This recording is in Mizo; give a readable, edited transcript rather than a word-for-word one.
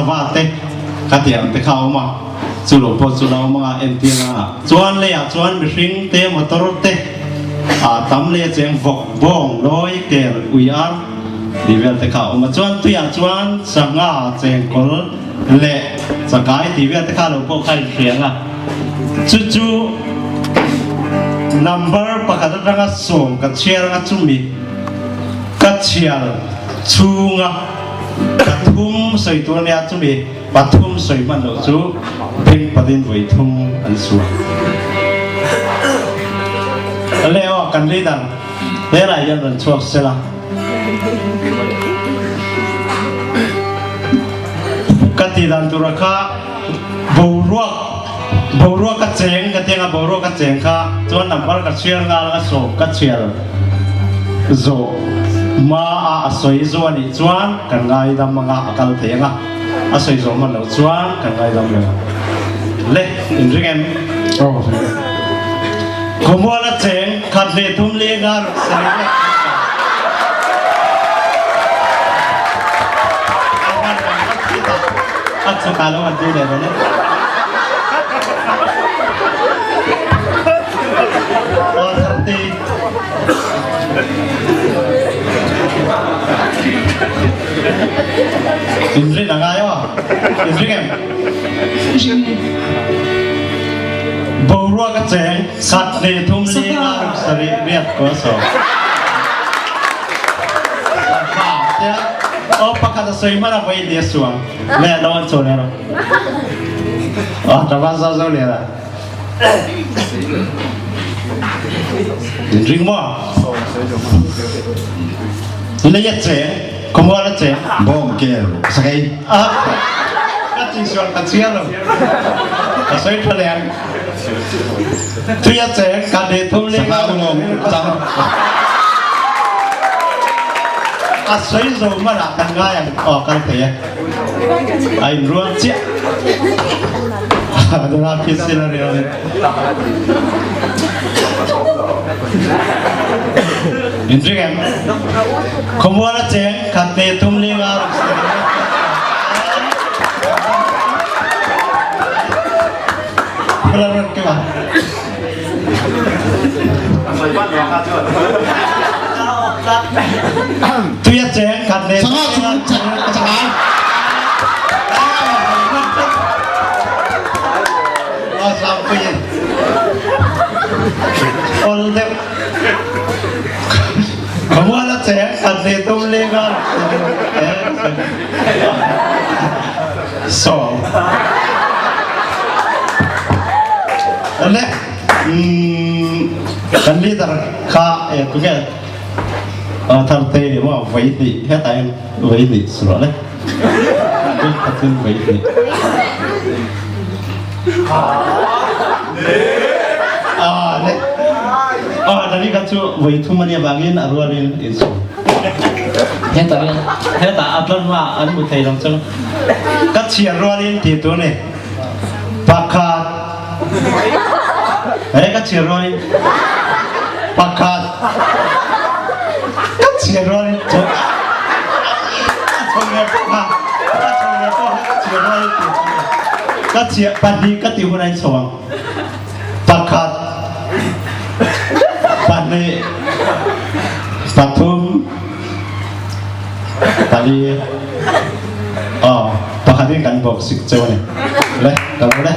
sava te ka tih ang te kha a awm a, chu lo pawh chu la awm anga entir anga chuan leiah chuan mihring te motor te ah tam leh cheng vawk bawng lawi kel ui ar tih vel te kha a awm a, chuan tuiah chuan sangha chengkawl leh chakai tih vel te kha lo pawh kha inhria anga chu chu number pakhat atanga sawm ka chhiar anga chumi ka chhiar chhunga pathum sawi tur ania chumi pathum sawi hman loh chu beng patin vawi thum an sual le aw kan leader helai hian rawn chhuak sela ka tih dan tura kha boruak boruak ka cheng ka tianga boruak ka cheng kha chuan number ka chhiar nghal a sawm ka chhiar zawh hma a a sawi zawh a nih chuan kan ngaidam anga a kal thei anga a sawi zawh hman loh chuan kan ngaidam lo le inring em Khawmual a cheng khat leh thum leng a sawi vek a chhukah lo han ti leh dawn e. Aw Tharte. Inrin a ngai aw. Inring em? Boruak a cheng khat leh thum li nga ruk sarih riat ko a sawm. Aw pakhat a sawi hman a vawi ni a suang. Le lo an chaw le ro. Aw tava zo zo le la. Ring maw? Lei a cheng, khuamual a cheng. Bawm kel sakei. Ah, ka ti sual ka chia lo. Ka soi tha leng. Tui a cheng, ka de thum le Sangha ulawm chang. A soi zo man ah kan ngai ang aw kal thei e. A in rual chiah. Dara phisil a rial in. In ring em? Khawmual a cheng khat te thum li nga ruk sarih. Phula rat ke ba. Tui a cheng khat le Sangha chung chakai. Ol deuh. Khawmual a cheng khat le tum le nga So. Le kan leader kha e tunge thar te ni mo vai ni heta em vai ni sro le khatin vai ni ah le ah dani kha chu vai thum ani awangin a rualin in su heta heta atlan ma an mu thei lang chu ka chhiar rualin ti tu ni pakhat He ka chhiar rualin pakhat ka chhiar rualin chawng le pawh a chawng le pawh ka chhiar rualin ti tu ni ka chhiar pahnih ka ti hun a in chho ang pakhat pahnih pathum pali aw pakhat in kan bawk sik cheu a ni le ka lo le.